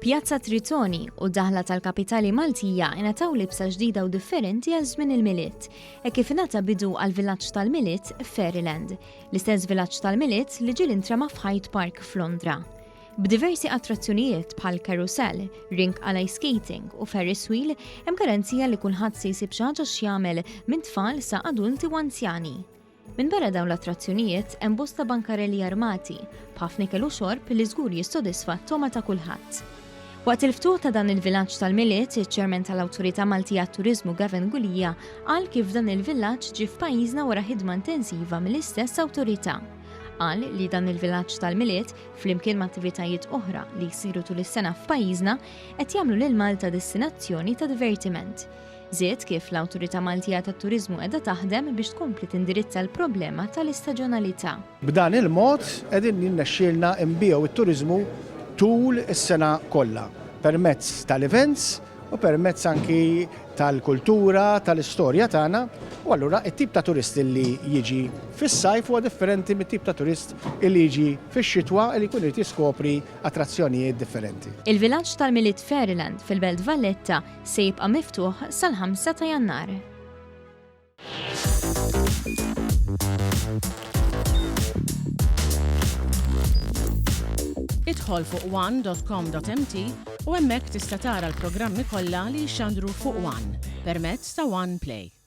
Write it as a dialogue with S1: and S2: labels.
S1: Pjazza Tritoni u d-daħla tal-kapitali Maltija ingħataw libsa ġdida u differenti għal żmien il-Milied, hekk kif ingħata bidu għall-Villaġġ tal-Milied f'Fairyland, l-istess villaġġ tal-Milied li ġieli ntrema f'Hyde Park f'Londra. B'diversi attrazzjonijiet bħal carousel, rink għal ice skating u ferris wheel, hemm garanzija li kulħadd se jsib xi ħaġa x'jagħmel minn tfal sa adulti u anzjani. Minbarra dawn l-attrazzjonijiet, hemm bosta bankarelli armati, b'ħafna ikel u xorb li żgur jissodisfa t-togħma ta' kulħadd. Waqt il-ftuħ ta' dan il-villaġġ tal-Milied, iċ-Chairman tal-Awtorità Maltija għat-Turiżmu Gavin Gulia qal kif dan il-villaġġ ġie f'pajjiżna wara ħidma intensiva mill-istess awtorità. Qal li dan il-villaġġ tal-Milied, flimkien ma' attivitajiet oħra li jsiru tul is-sena f'pajjiżna, qed jagħmlu lil Malta destinazzjoni ta' divertiment. Żied kif l-Awtorità Maltija tat-Turiżmu qiegħda taħdem biex tkompli tindirizza l-problema tal-istaġonalità.
S2: B'dan il-mod qegħdin jirnexxielna nbigħu t-turiżmu tul is-sena kollha permezz tal-events u permezz anki tal-kultura, tal-istorja tagħna u allura t-tip ta' turist li jiġi fis-sajf huwa differenti mit-tip ta' turist li jiġi fix-xitwa li jkun irid jiskopri attrazzjonijiet differenti.
S1: Il-Villaġġ tal-Milied Fairyland fil-Belt Valletta Se jibqa' miftuħ sal-5 ta' Jannar.
S3: Idħol fuq one.com.mt u hemmhekk tista' tara l-programmi kollha li jixxandru fuq One permezz ta' One Play.